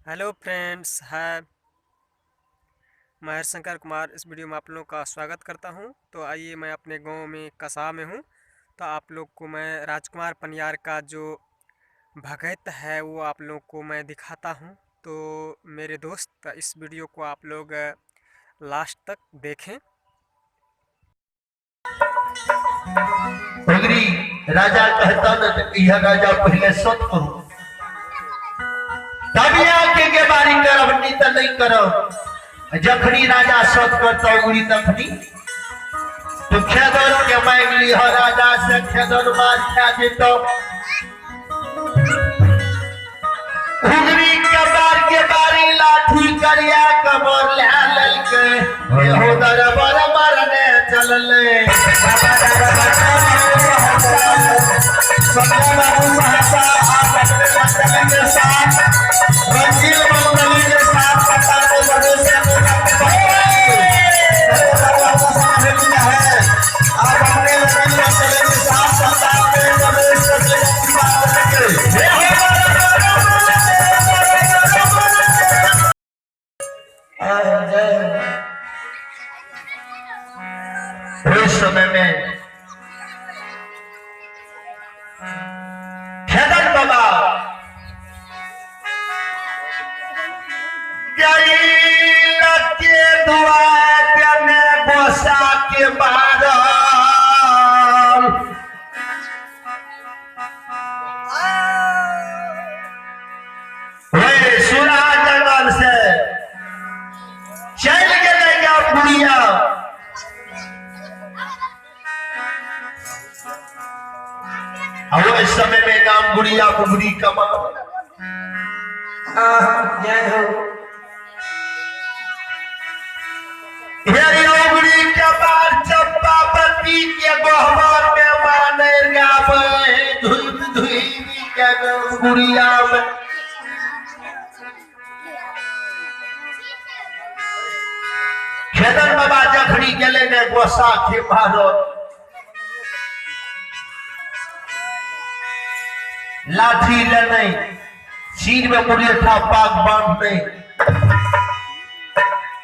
Hello friends, है मैं हरशंकर कुमार इस वीडियो में आप लोगों का स्वागत करता हूं। तो आइए, मैं अपने गांव में कसा में हूं। तो आप लोग को मैं राजकुमार पनियार का जो भगत है वो आप लोग को मैं दिखाता हूं। तो मेरे दोस्त, इस वीडियो को आप लोग लास्ट तक देखें। उगरी राजा कहता न त इहा राजा पहले सत करू तब आके के बारी करब, नहीं त नहीं करब। जखनी राजा सत करता उगरी तखनी तो खेदर के मांग लीह राजा से, खेदर मार खा जेतो। उगरी के बार के बारी लाठी करिया कमर ले ललके, एहो दरबार मारने चलले। संजय बाबू सहसा आप अपने मंडली के साथ, रंगील मंडली के साथ पता के प्रदेश है। आप अपने रंगील मंडली के साथ पता के प्रदेश की बात करेंगे। उस समय में खेदन बाबा के दुआ देने गोसा के मारल। वे सुरा जंगल से चल गेलै गाँव बुढ़िया। ओहि समय में गाम गुड़िया बुगड़ी कमा जय हो। उगड़ी के बार चंपापति के गहबर में माने गावे धुई धुई के गुड़िया में। खेदन बाबा जखनी गेले ने गोसा के मारो लाठी लेने, सिर में मुरेठा पाग बांधने,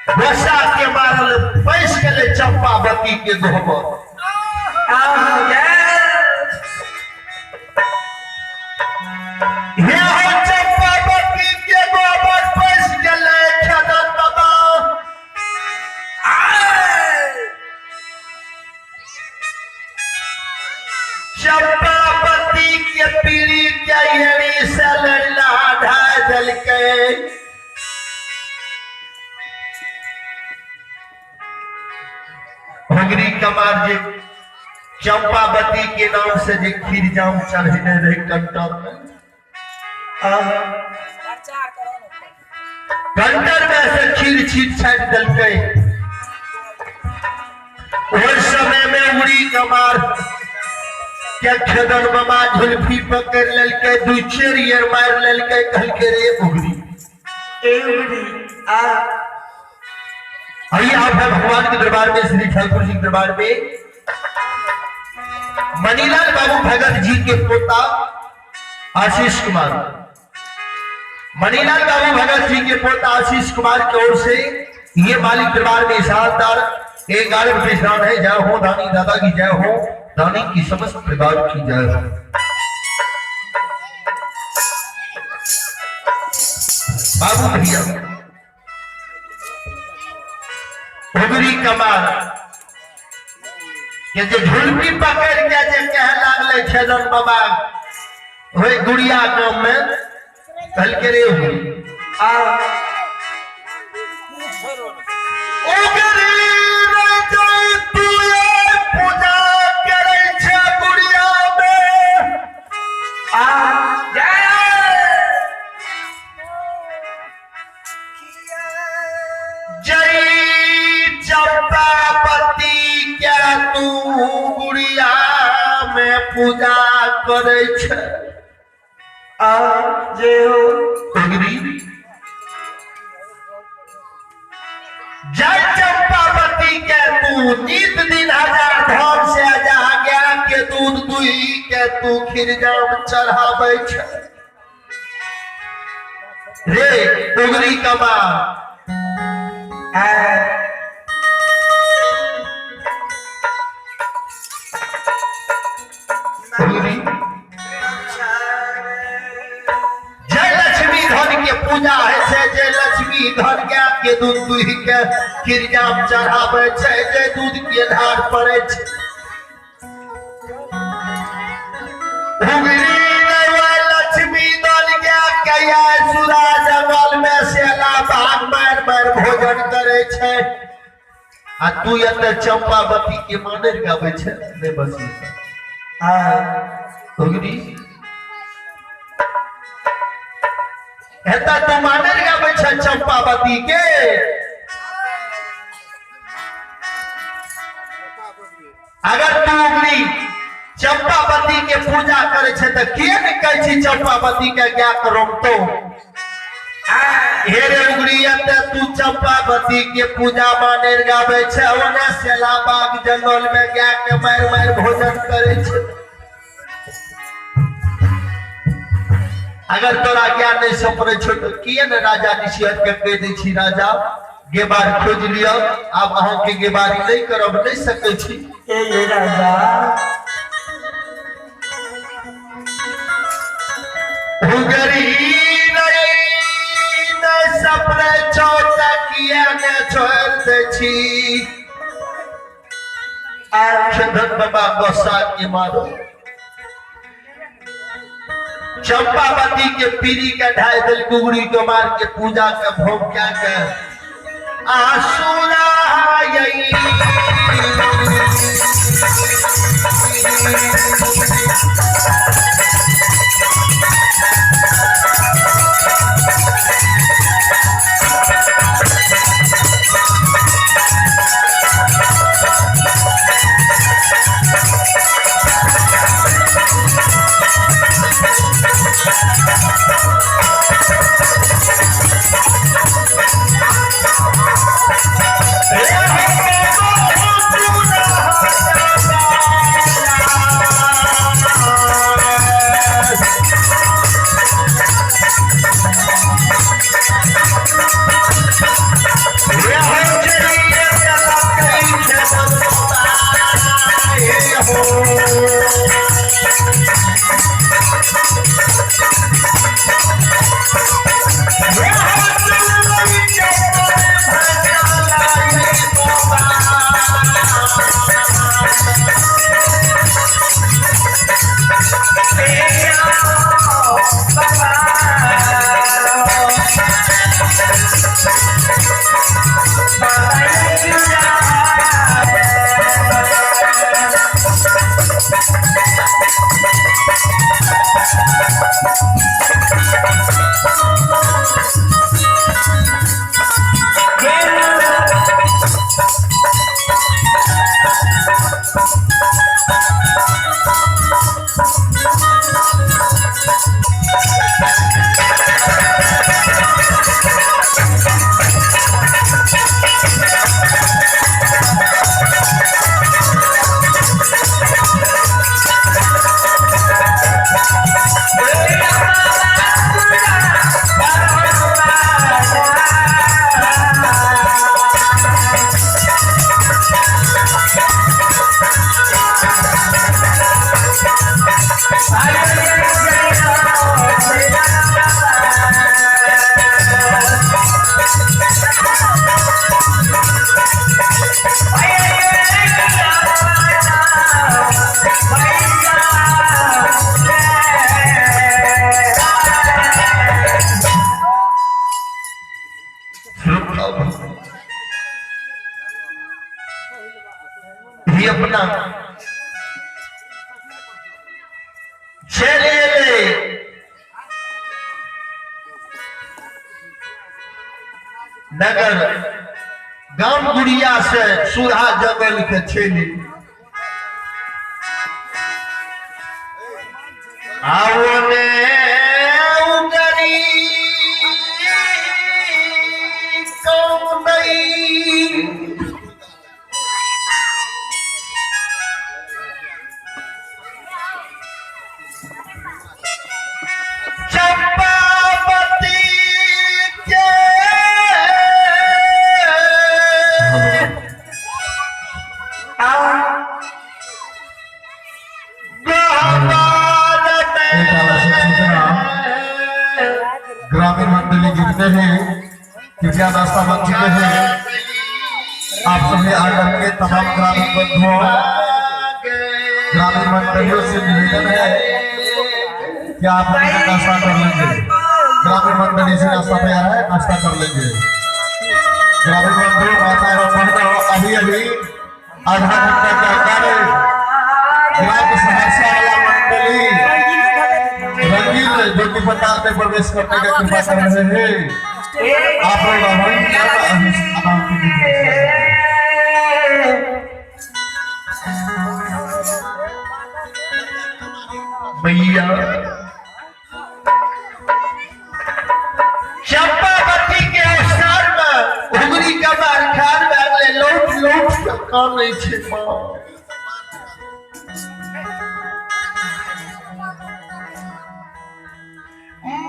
गोसा के मारल पैस गेले चंपावती के गोबर। हे हो चंपावती के गोबर पैस गेले खेदन बाबा। चंपावती के पीड़ी के एड़ी से लड़ला ढाई देलकै। होगरी कमार जे चंपावती के नाम से जे खीर जाम चढ़ेने रहे कंटर में, कंटर में से खीर छीट छाटि देलकै। ओहि समय में उड़ी कमार के खेदन मामा झुलफी पकड़ लेलकै, दू चेरियर मारि लेलकै, कहलकै रे उगरी। आइए आप हैं भगवान के दरबार में, श्री ठाकुर जी के दरबार में। मनीलाल बाबू भगत जी के पोता आशीष कुमार, मनीलाल बाबू भगत जी के पोता आशीष कुमार की ओर से ये मालिक दरबार में शानदार एक 11 रुपये स्नान है। जय हो दानी दादा की जय हो, दानी की समस्त परिवार की जय हो। बाबू भैया उगरी कमार के जे झुलपी पकड़ के जे कह लागले छेदन बाबा ओहि गुड़िया गांव में, कहलकै रे उगरी उगरी रे जय तू ये पूजा करै छै गुड़िया में। जय चंपावती चंपापति क्या तू गुड़िया में पूजा करै छै आ जे हो। उगरी जय चंपावती के तू नित दिन हजार धन से जहाँ गाय के दूध दुही के तू खीरजाम चढ़ाबै छै रे उगरी कमा। आ उगरी जय लक्ष्मी धन के पूजा है छै, जय लक्ष्मी धन गाय के दूध दुही के खीरजाम चढ़ाबै छै, जय दूध के धार पड़ै छै। उगरी नहीं लक्ष्मी धन गाय के आय सुरा जंगल में सेला भाग मारि मारि भोजन करै छै आ तू एते चंपावती के मानर गाबै छै नहि बसी। आ उगरी एतऽ तू मानर गाबै छै चंपावती के। अगर तू उगरी चंपावती के पूजा करे छै तऽ किए नहि कहै छी चंपावती के गाय के रोमतो? हे रे उगरी एते तू चंपावती के पूजा मानर गाबै छै, ओने सेला बाग जंगल में गाय के मारि मारि भोजन करे छै। अगर तोरा ज्ञान नहीं सपरै छौ तऽ किए ने राजा निषेध के कहि दै छी, राजा गेबार खोजि लिअ, आब अहाँके गेबारी नहि करब, नहि सकै छी। ए राजा उगरी नहीं सपरै छौ तऽ किए ने छोड़ि दै छी? आ खेदन बाबा गोसा के मारो चंपावती के पीरी के ढाई दिल गुगरी के मार के पूजा के भोग क्या के आसुरा यही ही अपना चले नगर गाम गुड़िया से सुरहा जंगल के छेली आवने उगरी कौनई चंपावती के एक आवश्यक सूचना, ग्रामीण मंडली जितने हैं कृपया नाश्ता बन चुके हैं। आप सभी आकर के तमाम ग्रामीण बंधुओं, ग्रामीण मंडलियों से निवेदन है कि आप अपना नाश्ता कर लेंगे। ग्रामीण मंडली से नाश्ता तैयार है, नाश्ता कर लेंगे। ग्रामीण बंधु, माता एवं बहनों, अभी अभी आधा घंटा के अंदर ग्राम सहरसा वाला मंडली रंगीन जो कि पंडाल में प्रवेश करने का कृपा कर रहे हैं। आप लोग अभी भैया चंपावती के अवसर में उंगली के मार खार में अगले लौट लौट के कानै छै माँ।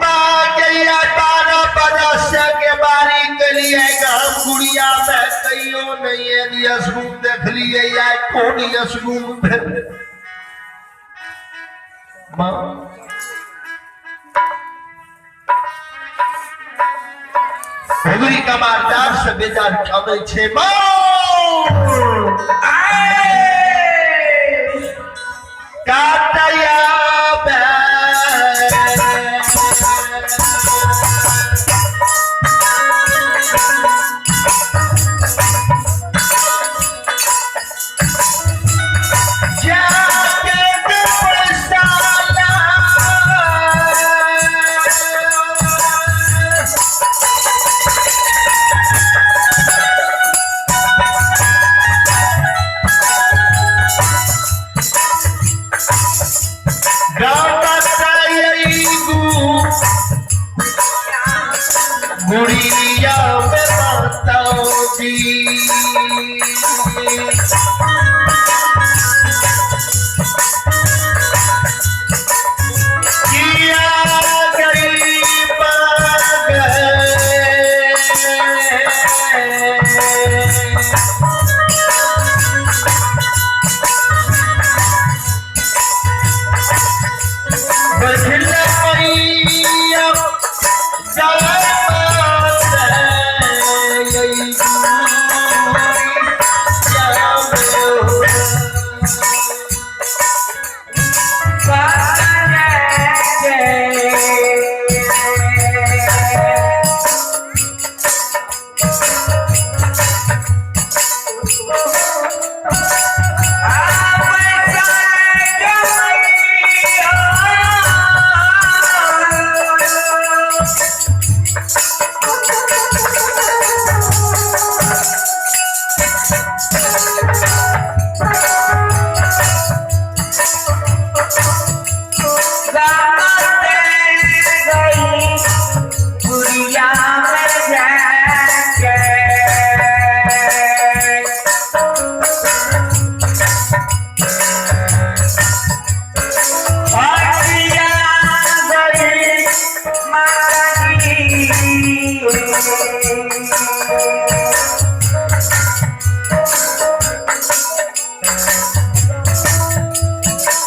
माँ गैया 12 बरस के बारी के लिए गाम गुड़िया में कहियो नहीं एहन यशगुण देखलिए या कोन यशगुण भेल माँ। उंगली कमार दार से बेजार कानै छै माँ। काटया गुड़िया में माता जी किया गरीब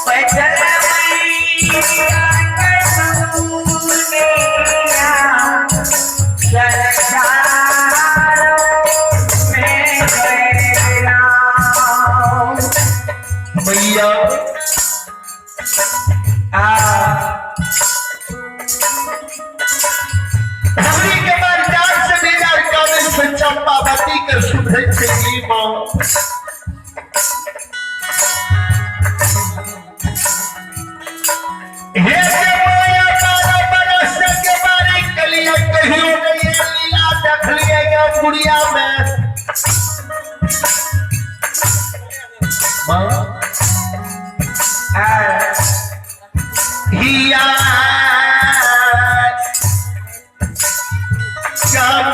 बैठल मैया मैया हमरी के बाजार से बेजार कामे से चंपावती के सुधे छै ई माँ। हे के माया 12 बरस के बारी कलिया कहियो नहीं लीला देखलिए गे गुड़िया में। माँ हिया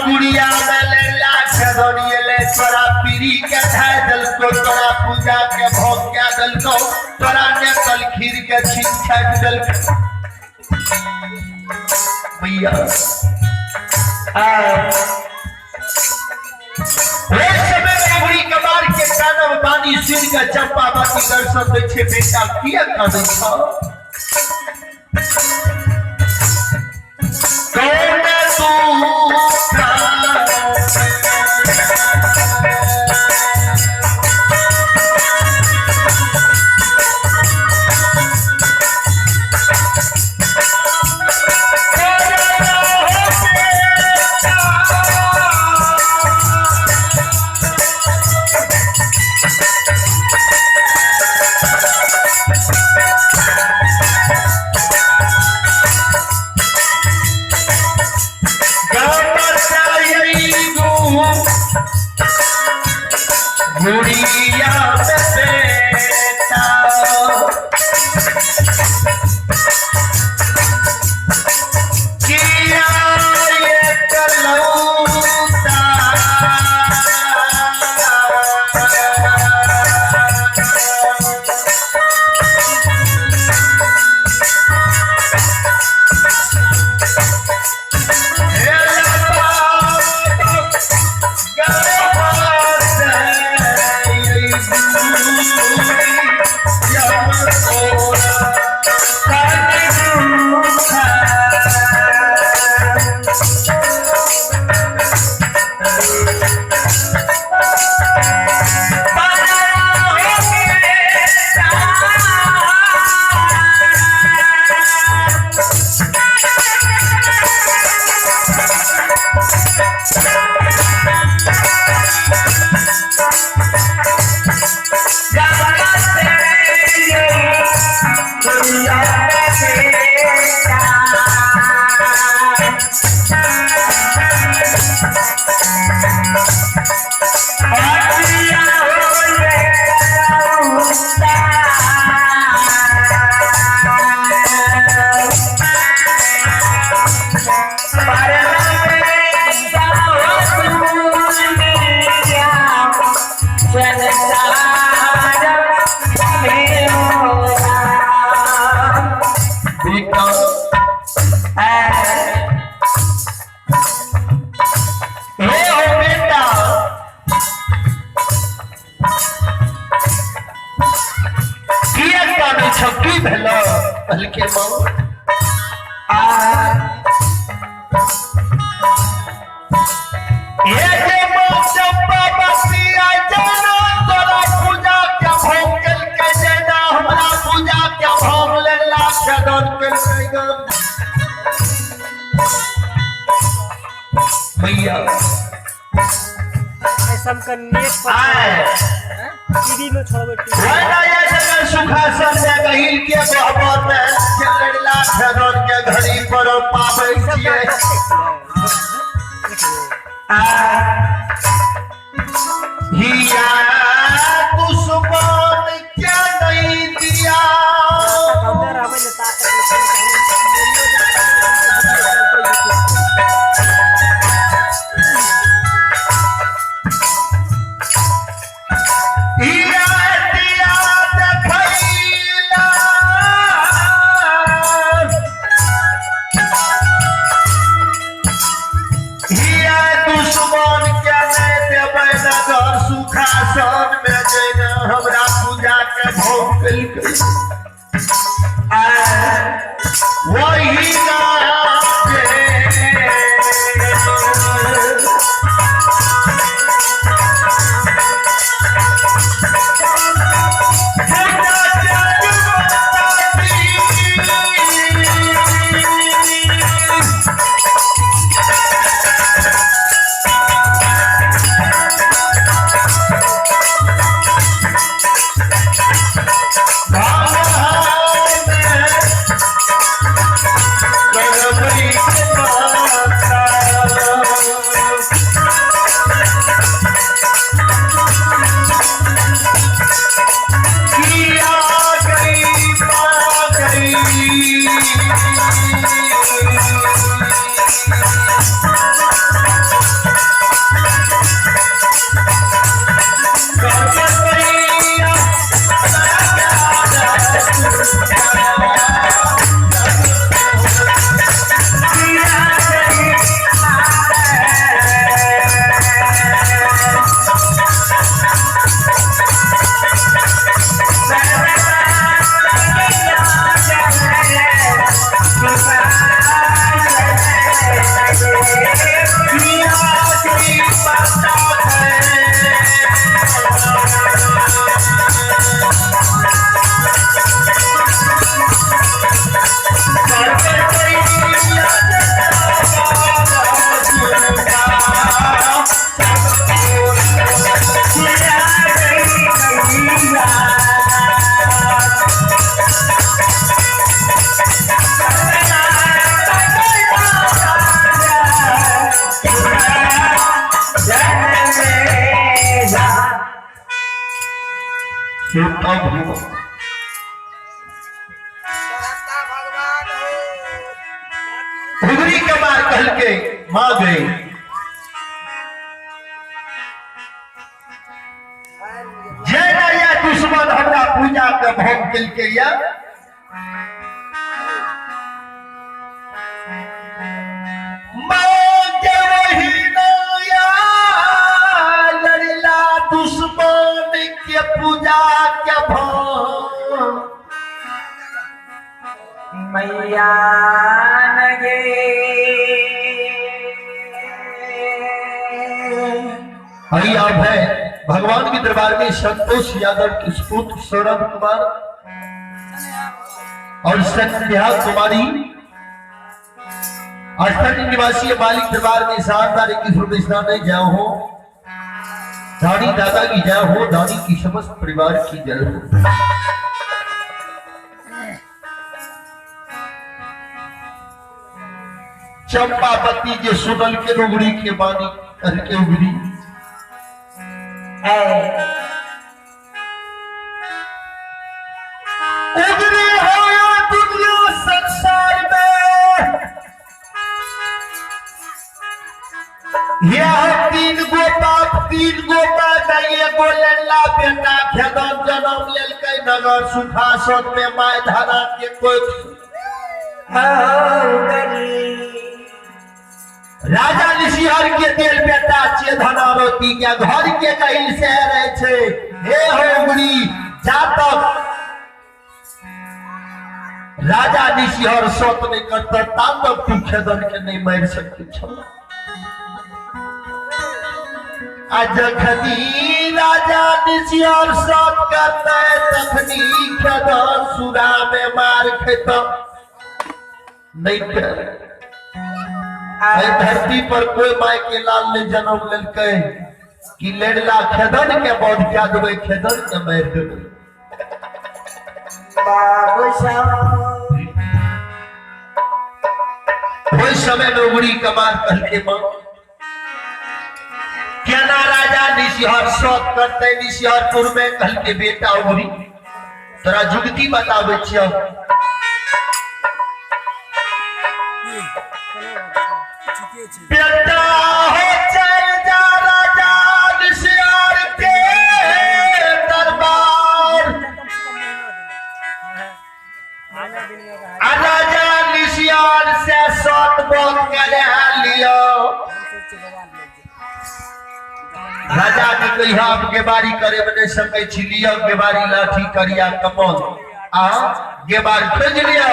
गुड़िया में लाख ले तोरा पीरी के धाय दलको, तोरा पूजा के भोग के दलको, तोरा नेतल खीर के छीन छाट दलको। भैया समय में कमार के कानव बानी सुन के चंपा बाती दर्शन दै छै, बेटा किया कानै छौ? कौन तू गुड़िया बेटा किया ये कलौता, हल्के माँ ये जे माँ चंपा बसिया जाना तोरा पूजा के भोग के जेना हमरा पूजा के भोग ले लाख दन के भैया ऐसा का नेट पर टीवी में छोड़बे सुखासन में गहिल के गहबर में चलला खेदन के घड़ी पर पाबै छियै। हिया दुश्मन के नहीं दिया सुखासन में जेना हमरा पूजा के भोग वही तब हुआ। उगरी के मार कहल के मां गई। जय नया दुश्मन हमरा पूजा के भोग केलकै या लड़ला दुश्मन के पूजा के भोग मैया नगे। हरि आप है भगवान के दरबार में संतोष यादव के पुत्र सौरभ कुमार और संध्या कुमारी स्थानीय निवासी मालिक दरबार में शानदार 21 रुपए स्नान है। जय हो दानी दादा की जय हो, दानी की समस्त परिवार की जय हो। चंपापति जे सुनल के उगड़ी के बानी करके उगड़ी उगड़ी हो दुनिया संसार में यह तीन गो बाप तीन गो बेटा एगो लल्ला बेटा खेदन जन्म लेलकै नगर सुखासन में my धरा के कोई राजा ऋषिहर के देल बेटा चेधना रोटी के घर के कहिल से रहे छे। हे हो उगड़ी जा तक राजा ऋषिहर सत नहीं करता ता तक तू खेदन के नहीं मार सकती छल। आ जखनी राजा ऋषिहर सत करते तखनी खेदन सुरा में मार खेत नहीं कर। धरती पर कोई माय के लाल ने जन्म लेलकै कि लेडला खेदन के बोध क्या देबै, खेदन के मारि देबै। ओहि समय में उगड़ी कमार कहलकै मां केना राजा निशिहर सत करते निशिहरपुर में। कहलकै बेटा उगड़ी तोरा जुगती बताबै छियौ। बेटा हो चल जा राजा निशिहर के दरबार, राजा निशिहर से सत बोध करे लियो। राजा के कहिया आप गेबारी करे में नहीं सकै छी, लियो गेबारी लाठी करिया कमल आ गेबारी खोज लियो,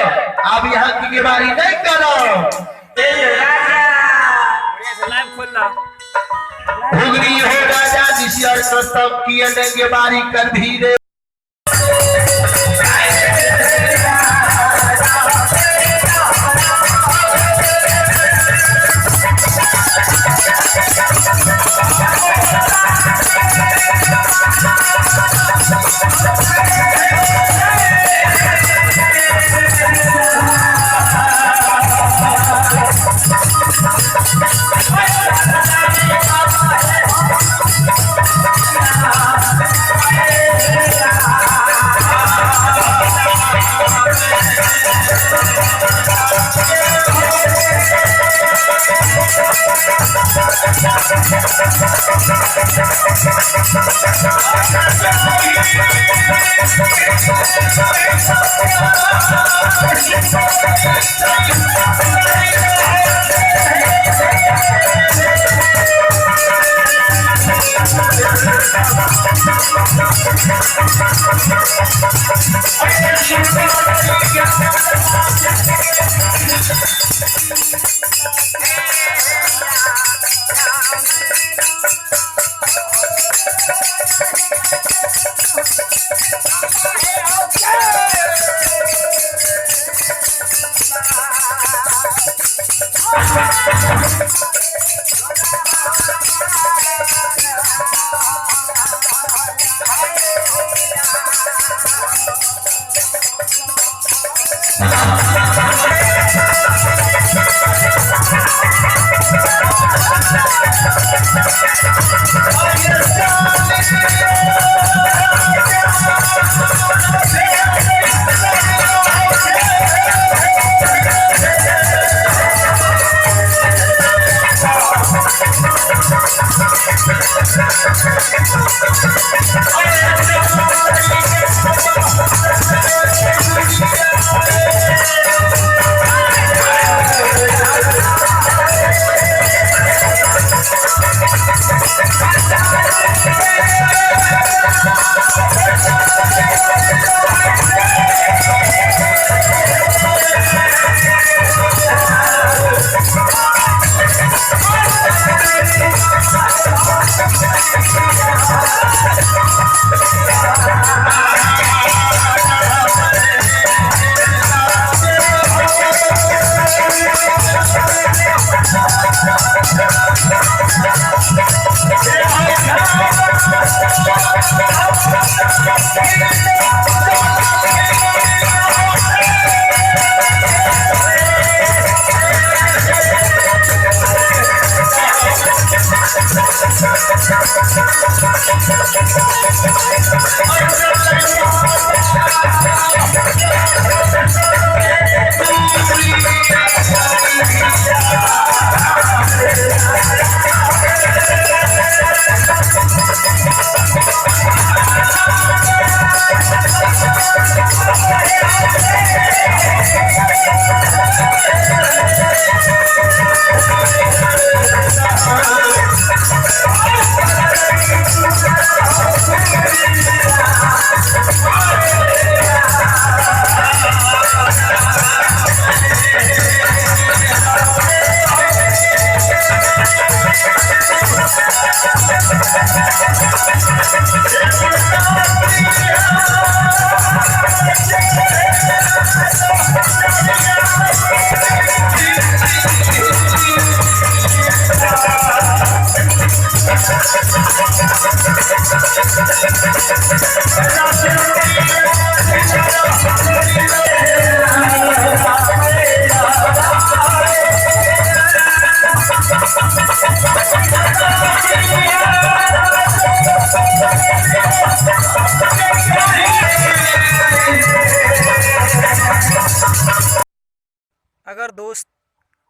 अब यहाँ की गेबारी नहीं करो। उगरी हो राजा निशिहर करतब किए ने गेबारी कर भी रे।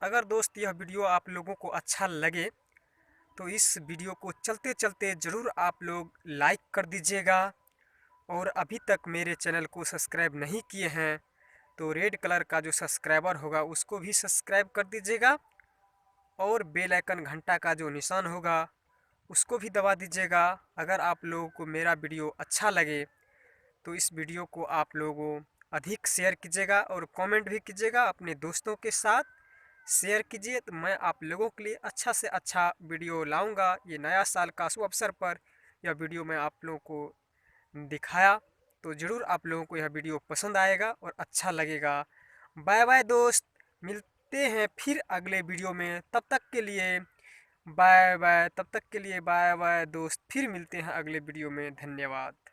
अगर दोस्त यह वीडियो आप लोगों को अच्छा लगे तो इस वीडियो को चलते चलते ज़रूर आप लोग लाइक कर दीजिएगा। और अभी तक मेरे चैनल को सब्सक्राइब नहीं किए हैं तो रेड कलर का जो सब्सक्राइबर होगा उसको भी सब्सक्राइब कर दीजिएगा और बेल आइकन घंटा का जो निशान होगा उसको भी दबा दीजिएगा। अगर आप लोगों को मेरा वीडियो अच्छा लगे तो इस वीडियो को आप लोगों अधिक शेयर कीजिएगा और कमेंट भी कीजिएगा, अपने दोस्तों के साथ शेयर कीजिए। तो मैं आप लोगों के लिए अच्छा से अच्छा वीडियो लाऊंगा। ये नया साल का शुभ अवसर पर यह वीडियो मैं आप लोगों को दिखाया, तो ज़रूर आप लोगों को यह वीडियो पसंद आएगा और अच्छा लगेगा। बाय बाय दोस्त, मिलते हैं फिर अगले वीडियो में। तब तक के लिए बाय बाय, तब तक के लिए बाय बाय दोस्त, फिर मिलते हैं अगले वीडियो में। धन्यवाद।